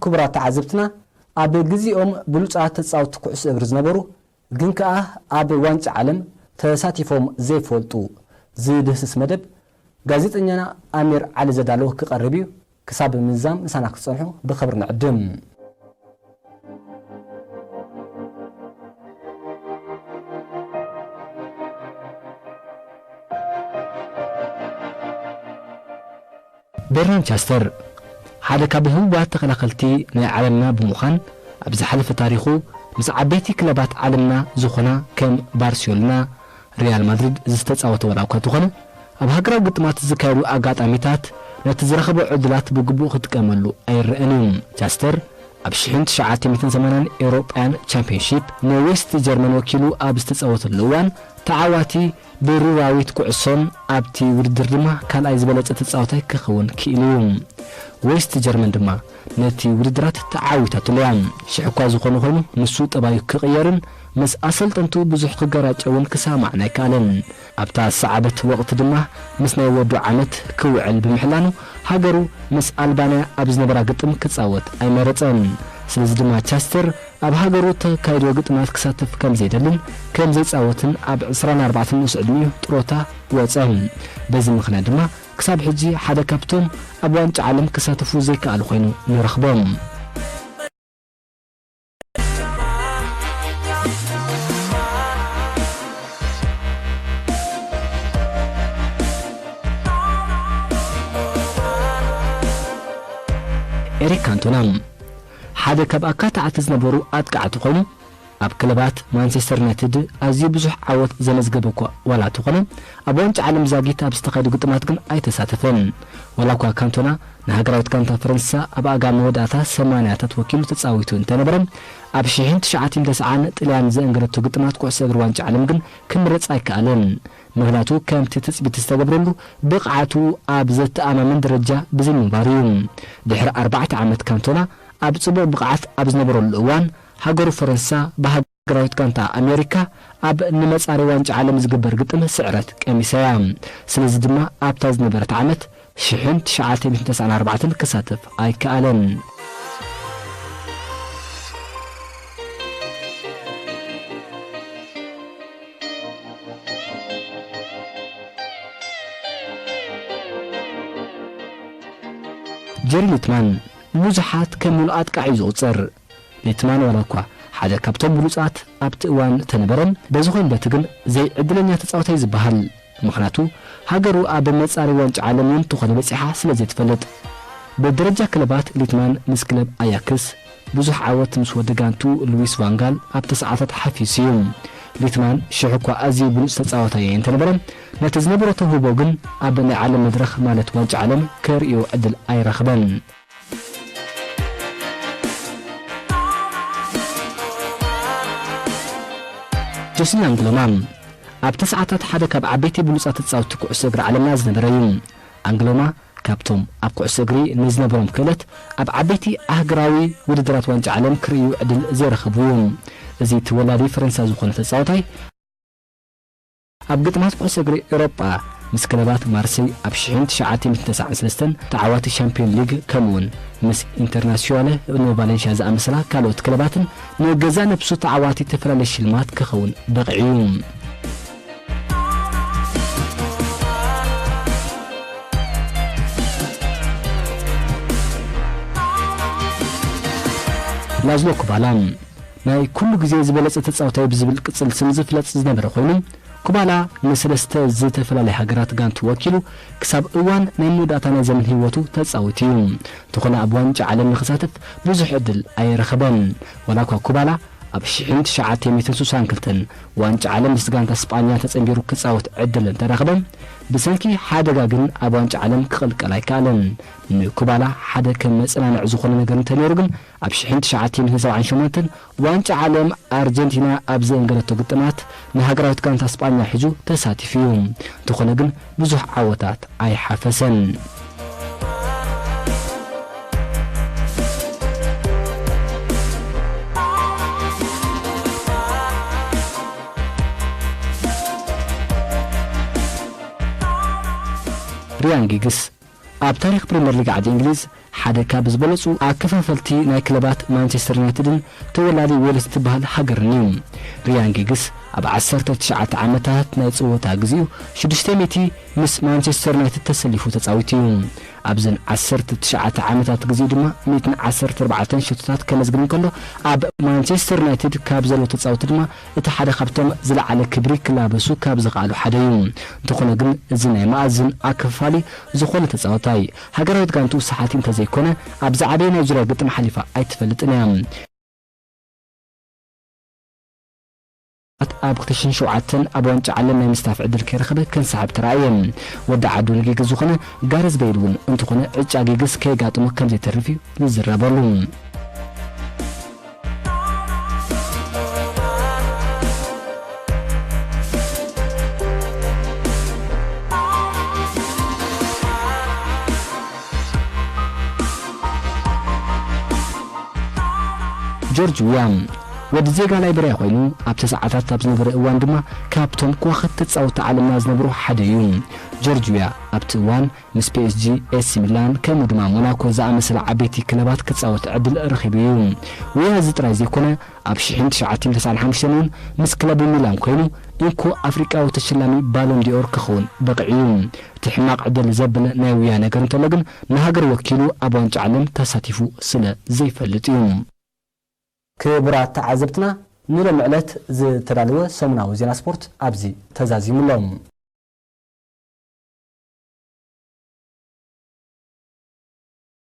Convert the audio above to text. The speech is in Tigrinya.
ክቡራት ተዓዘብትና፣ ኣብ ግዜኦም ብሉጻት ተጻወትቲ ኩዕሶ እግሪ ዝነበሩ፣ ግን ከኣ ኣብ ዋንጫ ዓለም ተሳቲፎም ዘይፈልጡ ዝድህስስ መደብ ጋዜጠኛና ኣሚር ዓሊ ዘዳለወ ክቐርብ እዩ። ክሳብ ምዛም ምሳና ክትጸንሑ ብኽብሪ ንዕድም። ቤርናርድ ቻስተር ሓደ ካብ ህቡባት ተኸላኸልቲ ናይ ዓለምና ብምዃን፣ ኣብ ዝሓለፈ ታሪኹ ምስ ዓበይቲ ክለባት ዓለምና ዝኾና ከም ባርሴሎና፣ ሪያል ማድሪድ ዝተጻወተ ዋላ እኳ እንተኾነ፣ ኣብ ሃገራዊ ግጥማት ዝካየዱ ኣጋጣሚታት ነቲ ዝረኸቦ ዕድላት ብግቡእ ክጥቀመሉ ኣይረኣን እዩ። ቻስተር ኣብ ሽሕን ትሽዓተ ሚእትን ሰማንያን ኤውሮጳውያን ቻምፒዮንሺፕ ንዌስት ጀርመን ወኪሉ ኣብ ዝተጻወተሉ እዋን፣ ተዓዋቲ ብሩራዊት ኩዕሶን ኣብቲ ውድድር ድማ ካልኣይ ዝበለጸ ተጻዋታይ ክኸውን ክኢሉ እዩ። ዌስት ጀርመን ድማ ነቲ ውድድራት ተዓዊታትሉ እያ። ሽሕ እኳ ዝኾነ ኮይኑ፣ ንሱ ጠባዩ ክቕየርን ምስ ኣሰልጠንቱ ብዙሕ ክገራጨውን ክሰማማዕን ኣይከኣለን። ኣብታ ዝሰዓበት ወቕቲ ድማ ምስ ናይ ወዱ ዓመት ክውዕል ብምሕላኑ፣ ሃገሩ ምስ ኣልባንያ ኣብ ዝነበራ ግጥም ክጻወት ኣይመረጸን። ስለዚ ድማ ቻስተር ኣብ ሃገሩ ተካይዶ ግጥማት ክሳተፍ ከም ዘይደልን ከም ዘይጻወትን ኣብ ዕስራን ኣርባዕተን ንኡስ ዕድሚኡ ጥሮታ ወጸ። በዚ ምኽንያት ድማ ክሳብ ሕጂ ሓደ ካብቶም ኣብ ዋንጫ ዓለም ክሳተፉ ዘይከኣሉ ኮይኑ ንረኽቦም። ኤሪክ ካንቶና ሓደ ካብ ኣካታዕቲ ዝነበሩ ኣጥቃዕቲ ኮይኑ፣ ኣብ ክለባት ማንቸስተር ዩናይትድ ኣዝዩ ብዙሕ ዓወት ዘመዝገበ እኳ ዋላ እንተኾነ፣ ኣብ ዋንጫ ዓለም ዛጊት ኣብ ዝተኻየዱ ግጥማት ግን ኣይተሳተፈን። ዋላ እኳ ካንቶና ንሃገራዊት ጋንታ ፈረንሳ ኣብ ኣጋ መወዳእታ ሰማንያታት ወኪሉ ተጻዊቱ እንተነበረ፣ ኣብ ሽሕን ትሽዓተ ሚእትን ተስዓን ጥልያን ዘእንገደቶ ግጥማት ኩዕሶ እግሪ ዋንጫ ዓለም ግን ክምረጽ ኣይከኣለን። ምኽንያቱ ከምቲ ትጽቢት ዝተገብረሉ ብቕዓቱ ኣብ ዘተኣማምን ደረጃ ብዘይምንባሩ እዩ። ድሕሪ ኣርባዕተ ዓመት ካንቶና ኣብ ጽቡቕ ብቕዓት ኣብ ዝነበረሉ እዋን፣ ሃገሩ ፈረንሳ ብሃገራዊት ጋንታ ኣሜሪካ ኣብ ንመጻሪ ዋንጫ ዓለም ዝግበር ግጥም ስዕረት ቀሚሳ እያ። ስለዚ ድማ ኣብታ ዝነበረት ዓመት ሽሕን ትሽዓተ ሚእትን ተስዓን ኣርባዕተን ክሳተፍ ኣይከኣለን። ጀሪ ሊትማን ብዙሓት ከም ምሉእ ኣጥቃዒ እዩ ዝቑጸር። ሊትማን ዋላ እኳ ሓደ ካብቶም ብሉጻት ኣብቲ እዋን እንተነበረ፣ በዚ ኮይኑ በቲ ግን ዘይዕድለኛ ተጻዋታይ ዝበሃል። ምኽንያቱ ሃገሩ ኣብ መጻሪ ዋንጫ ዓለም እውን እንተኾነ በጺሓ ስለ ዘይትፈልጥ። ብደረጃ ክለባት ሊትማን ምስ ክለብ ኣያክስ ብዙሕ ዓወት ምስ ወዲ ጋንቱ ሉዊስ ቫንጋል ኣብቲ ሰዓታት ሓፊሱ እዩ። ሊትማን ሽሕ እኳ ኣዝዩ ብሉጽ ተጻዋታይ እንተነበረ፣ ነቲ ዝነበሮ ተውህቦ ግን ኣብ ናይ ዓለም መድረኽ ማለት ዋንጫ ዓለም ከርእዮ ዕድል ኣይረኽበን። ጆስን ኣንግሎማ ኣብቲ ሰዓታት ሓደ ካብ ዓበይቲ ብሉጻት ተጻወትቲ ኩዕሶ እግሪ ዓለምና ዝነበረ እዩ። ኣንግሎማ ካብቶም ኣብ ኩዕሶ እግሪ ንዝነበሮም ክእለት ኣብ ዓበይቲ ኣህጉራዊ ውድድራት ዋንጫ ዓለም ክርእዩ ዕድል ዘይረኸቡ እዩ። እዚ ተወላዲ ፈረንሳ ዝኾነ ተጻዋታይ ኣብ ግጥማት ኩዕሶ እግሪ ኤውሮጳ ምስ ክለባት ማርሴይ ኣብ ሽሕን ትሽዓተ ሚእትን ተስዓን ሰለስተን ተዓዋቲ ሻምፒዮን ሊግ ከምኡውን ምስ ኢንተርናሲዮናለ ኖ ቫሌንሽያ ዝኣመሰላ ካልኦት ክለባትን ንገዛእ ነብሱ ተዓዋቲ ዝተፈላለየ ሽልማት ክኸውን በቒዑ እዩ። ላዝሎ ኩባላ ናይ ኩሉ ግዜ ዝበለጸ ተጻዋታይ ብዝብል ቅጽል ስም ዝፍለጥ ዝነበረ ኮይኑ፣ ኩባላ ንሰለስተ ዝተፈላለያ ሃገራት ጋንቱ ወኪሉ ክሳብ እዋን ናይ መወዳእታ ናይ ዘመን ህይወቱ ተጻዊቱ እዩ። እንተኾነ ኣብ ዋንጫ ዓለም ንኽሳተፍ ብዙሕ ዕድል ኣይረኸበን። ዋላ እኳ ኩባላ ኣብ ሽሕን ትሽዓተ ሚእትን ስሳን ክልተን ዋንጫ ዓለም ምስ ጋንታ ስጳኛ ተጸንቢሩ ክጻወት ዕድል እንተረኽበ፣ ብሰንኪ ሓደጋ ግን ኣብ ዋንጫ ዓለም ክቕልቀል ኣይከኣለን። ንኩባላ ሓደ ከም መጸናንዒ ዝኾነ ነገር እንተነይሩ ግን ኣብ ሽሕን ትሽዓተ ሚእትን ሰብዓን ሸሞንተን ዋንጫ ዓለም ኣርጀንቲና ኣብ ዘእንገደቶ ግጥማት ንሃገራዊት ጋንታ ስጳኛ ሒዙ ተሳቲፉ እዩ። እንተኾነ ግን ብዙሕ ዓወታት ኣይሓፈሰን። ሪያን ጊግስ ኣብ ታሪኽ ፕሪምየር ሊግ ዓዲ እንግሊዝ ሓደ ካብ ዝበለጹ ኣከፋፈልቲ ናይ ክለባት ማንቸስተር ዩናይትድን ተወላዲ ዌልስ ትበሃል ሃገርን እዩ። ሪያን ጊግስ ኣብ ዓሰርተ ትሽዓተ ዓመታት ናይ ጸወታ ግዜኡ ሽዱሽተ ሚእቲ ምስ ማንቸስተር ዩናይትድ ተሰሊፉ ተጻዊቱ እዩ። ኣብዘን ዓሰርተ ትሽዓተ ዓመታት ግዜኡ ድማ ሚእትን ዓሰርተ ኣርባዕተን ሸቶታት ከመዝግብ እንከሎ፣ ኣብ ማንቸስተር ዩናይትድ ካብ ዘለዉ ተጻወቲ ድማ እቲ ሓደ ካብቶም ዝለዓለ ክብሪ ክላበሱ ካብ ዝኸኣሉ ሓደ እዩ። እንተኾነ ግን፣ እዚ ናይ መኣዝን ኣከፋፋሊ ዝኾነ ተጻዋታይ፣ ሃገራዊት ጋንትኡ ሰሓቲ እንተዘይኮነ፣ ኣብ ዝዓበየ ናይ ዙርያ ግጥም ሓሊፋ ኣይትፈልጥን እያ። ኣብ ክልተ ሽሕን ሸውዓተን ኣብ ዋንጫ ዓለም ናይ ምስታፍ ዕድል ከይረኸበ ከንሰሓብ ተራእየ። ወዲ ዓዱ ንጊግስ ዝኾነ ጋረዝ ቤይል እውን እንተኾነ፣ ዕጫ ጊግስ ከየጋጥሞ ከም ዘይተርፍ እዩ ዝዝረበሉ። ጆርጅ ዊያ፣ ወዲ ዜጋ ላይበርያ ኮይኑ፣ ኣብቲ ሰዓታት ኣብ ዝነበረ እዋን ድማ ካብቶም ከዋኽብቲ ተጻወትቲ ዓለምና ዝነበሩ ሓደ እዩ። ጆርጅ ዊያ ኣብቲ እዋን ምስ ፒ ኤስ ጂ፣ ኤሲ ሚላን፣ ከምኡ ድማ ሞናኮ ዝኣመሰላ ዓበይቲ ክለባት ክጻወት ዕድል ረኺቡ እዩ። ዊያ እዚ ጥራይ ዘይኮነ፣ ኣብ ሽሕን ትሽዓተ ሚእትን ተስዓን ሓሙሽተን እውን ምስ ክለቡ ሚላን ኮይኑ፣ እንኮ ኣፍሪቃዊ ተሸላሚ ባሎን ዲኦር ክኸውን በቒዑ እዩ። እቲ ሕማቕ ዕድል ዘብል ናይ ዊያ ነገር እንተሎ ግን፣ ንሃገር ወኪሉ ኣብ ዋንጫ ዓለም ተሳቲፉ ስለ ዘይፈልጥ እዩ። ክቡራት ተዓዘብትና፣ ንሎሚ ዕለት ዝተዳለወ ሰሙናዊ ዜና ስፖርት ኣብዚ ተዛዚሙ ኣሎ።